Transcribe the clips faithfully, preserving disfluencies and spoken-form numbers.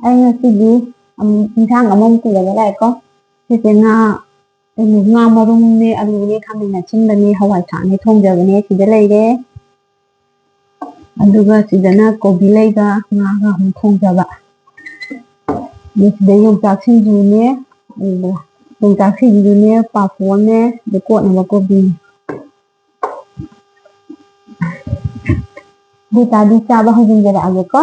ꯑꯩ ꯉꯁꯤꯗꯤ, ꯎꯝ, ꯏꯟꯁꯥꯡ ꯑꯃꯃꯨꯛ ꯄꯨꯔꯒ ꯂꯥꯛꯑꯦꯀꯣ꯫ ꯁꯤꯁꯦ ꯉꯥ, ꯀꯩꯅꯣ, ꯉꯥ ꯃꯔꯨꯝꯅꯦ, ꯑꯂꯨꯅꯦ, ꯈꯥꯃꯦꯟ ꯑꯁꯤꯟꯕꯅꯦ, ꯍꯋꯥꯏ ꯊ꯭ꯔꯥꯛꯅꯦ ꯊꯣꯡꯖꯕꯅꯦ꯫ ꯁꯤꯗ ꯂꯩꯔꯦ꯫ ꯑꯗꯨꯒ ꯁꯤꯗꯅ ꯀꯣꯕꯤ ꯂꯩꯒ ꯉꯥꯒ ꯑꯃꯨꯛ ꯊꯣꯡꯖꯕ꯫ ꯑꯗꯨ ꯁꯤꯗ ꯌꯣꯡꯆꯥꯛ ꯁꯤꯡꯖꯨꯅꯦ, ꯑꯗꯨꯒ ꯌꯣꯡꯆꯥꯛ ꯁꯤꯡꯖꯨꯅꯦ, ꯄꯥꯐꯣꯔꯅꯦ, ꯑꯗꯩ ꯀꯣꯠꯅꯕ ꯀꯣꯕꯤꯅꯦ꯫ ꯑꯗꯨ ꯑꯣꯏꯇꯥꯔꯗꯤ ꯆꯥꯕ ꯍꯧꯖꯤꯟꯖꯔꯛꯑꯒꯦꯀꯣ꯫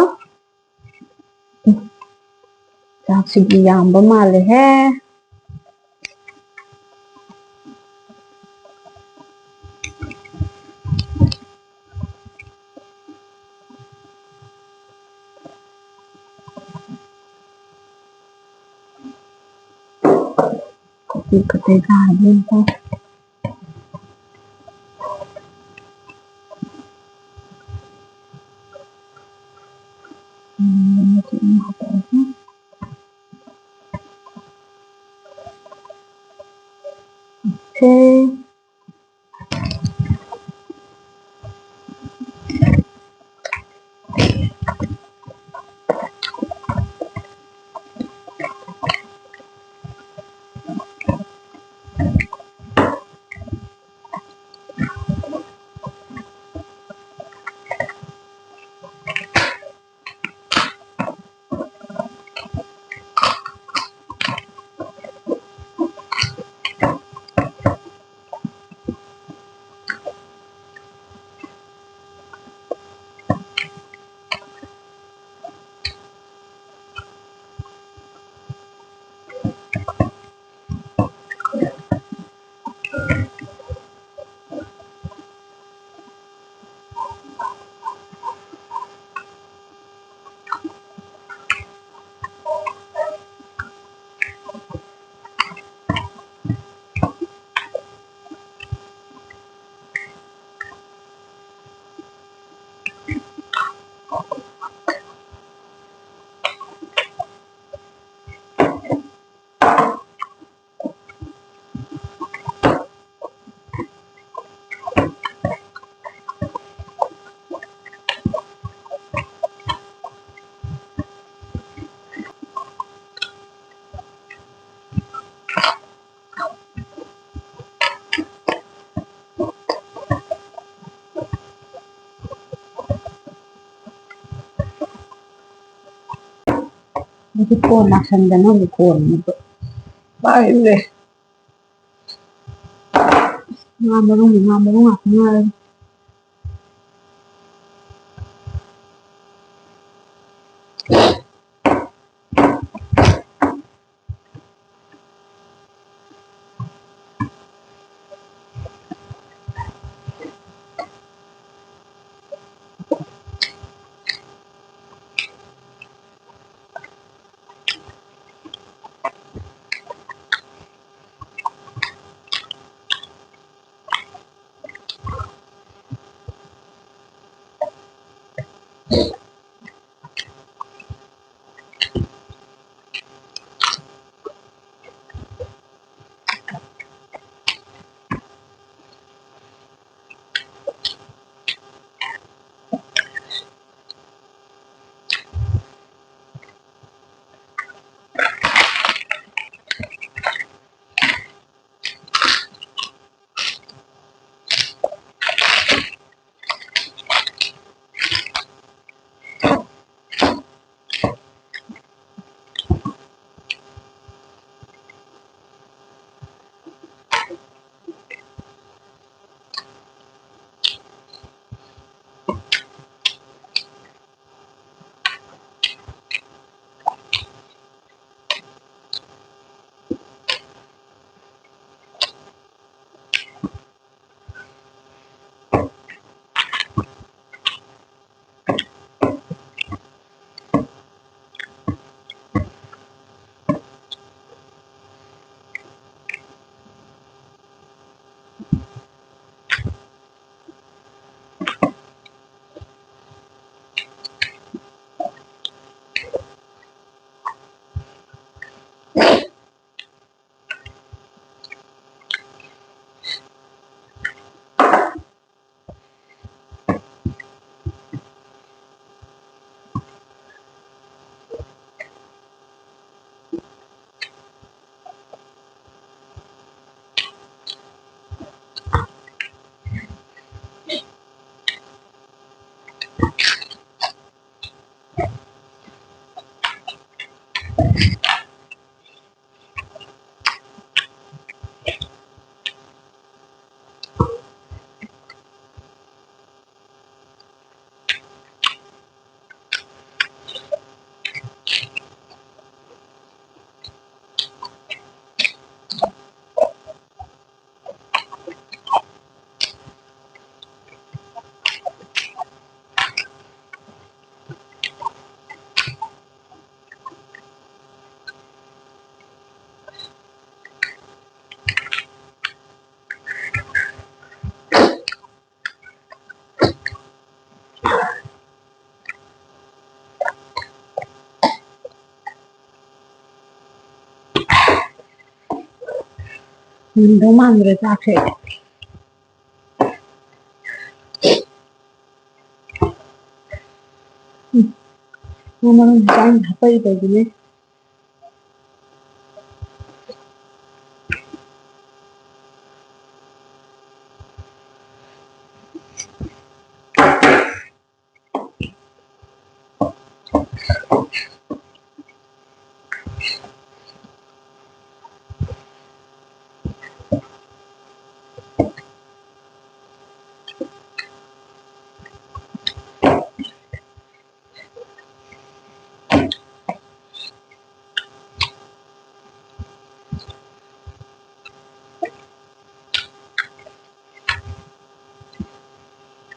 ꯆꯥꯛꯁꯤꯗꯤ ꯌꯥꯝꯕ ꯃꯥꯜꯂꯦꯍꯦ꯫ ꯀꯇꯩ ꯀꯇꯩ ꯀꯥꯔꯗꯤ ꯑꯝꯇ꯫ ꯎꯝ, ꯁꯦ꯫ ꯑꯗꯨ ꯀꯣꯟ ꯂꯥꯛꯁꯟꯗꯅ ꯑꯃꯨꯛ ꯀꯣꯟ ꯑꯃꯨꯛ ꯄꯥꯏꯔꯨꯔꯦ꯫ ꯉꯥ ꯃꯔꯨꯝꯒꯤ ꯉꯥ ꯃꯔꯨ ꯉꯥꯛꯇ ꯉꯥꯏꯔꯦ꯫ ꯉꯝꯗꯧ ꯃꯥꯟꯗ꯭ꯔꯦ ꯆꯥꯛꯁꯦ꯫ ꯎꯝ꯫ ꯃꯔꯨ ꯃꯔꯥꯡ ꯍꯥꯞꯄꯛꯏꯕꯒꯤꯅꯦ꯫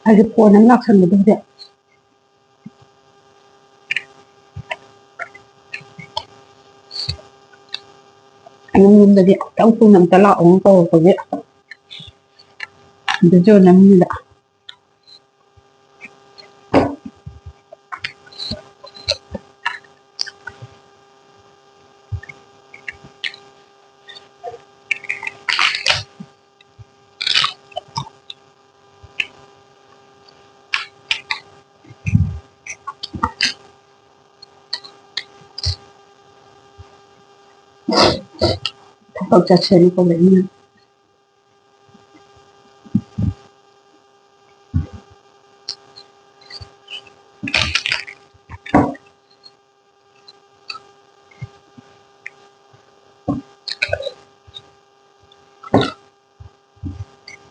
ꯑꯩꯁꯦ ꯐꯣꯟ ꯑꯃ ꯂꯥꯛꯁꯟꯕꯗꯣ ꯍꯧꯖꯤꯛ꯫ ꯌꯨꯝ ꯌꯨꯝꯗꯗꯤ ꯑꯃꯨꯛꯇꯪ ꯊꯨꯅ ꯑꯝꯇ ꯂꯥꯛꯑꯣ ꯀꯧꯔꯛꯄꯒꯤ video ꯅꯝꯃꯤꯕ꯫ ꯊꯕꯛ ꯆꯠꯁꯦꯅ ꯀꯧꯔꯛꯏꯅꯦ꯫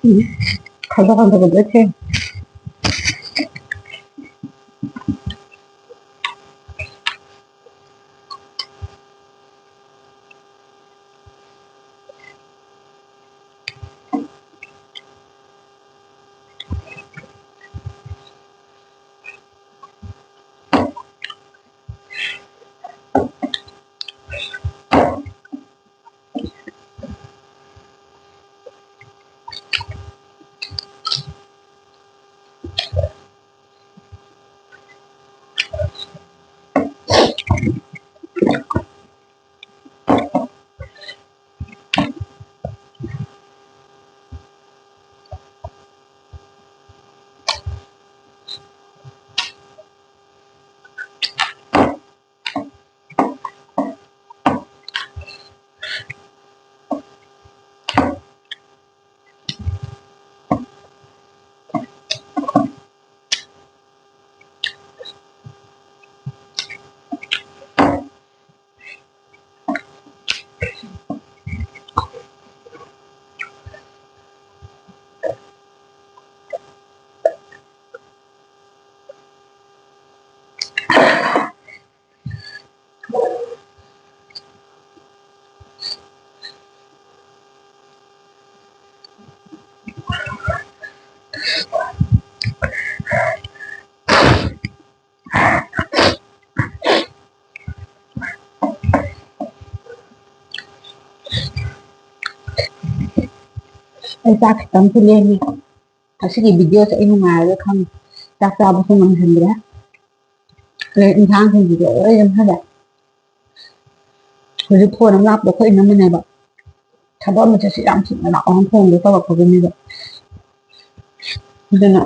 ꯎꯝ, ꯈꯖ ꯈꯖ ꯈꯖ ꯊꯦꯡ꯫ ꯑꯩ ꯆꯥꯛ ꯈꯤꯇꯪꯁꯨ ꯂꯦꯝꯃꯤ꯫ ꯉꯁꯤꯒꯤ ꯚꯤꯗꯤꯑꯣꯁꯦ ꯑꯩ ꯅꯨꯡꯉꯥꯏꯔꯔꯣꯏ ꯈꯪꯉꯦ꯫ ꯆꯥꯛ ꯆꯥꯕꯁꯨ ꯉꯝꯁꯤꯟꯗ꯭ꯔꯦ꯫ ꯑꯗꯩ ꯏꯟꯁꯥꯡꯁꯤꯡꯁꯤꯁꯨ ꯂꯣꯏ ꯂꯦꯝꯍꯜꯂꯦ꯫ ꯍꯧꯖꯤꯛ ꯐꯣꯟ ꯑꯃ ꯂꯥꯛꯄꯗꯣ ꯑꯩꯈꯣꯏ ꯏꯅꯝꯃꯅꯦꯕ꯫ ꯊꯕꯛ ꯑꯃ ꯆꯠꯁꯤ ꯌꯥꯝ ꯊꯨꯅ ꯂꯥꯛꯑꯣꯅ ꯐꯣꯟꯗꯣ ꯇꯧꯔꯛꯄꯒꯤꯅꯦꯕ꯫ ꯑꯗꯨꯅ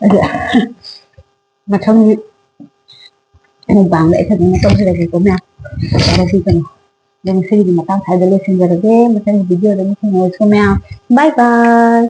ꯑꯩꯁꯦ ꯃꯊꯪꯒꯤ ꯃꯨꯛꯕꯥꯡꯗ ꯑꯩ ꯐꯖꯅ ꯇꯧꯖꯔꯒꯦꯀꯣ ꯃꯌꯥꯝ꯫ ꯇꯧꯔꯁꯤꯗꯅ꯫ ꯑꯗꯣ ꯉꯁꯤꯒꯤꯗꯤ ꯃꯇꯥꯡ ꯁ꯭ꯋꯥꯏꯗ ꯂꯣꯏꯁꯤꯟꯖꯔꯒꯦ꯫ ꯃꯊꯪꯒꯤ ꯚꯤꯗꯤꯑꯣꯗ ꯑꯃꯨꯛ ꯊꯦꯡꯅꯔꯁꯤꯀꯣ ꯃꯌꯥꯝ꯫ Bye bye꯫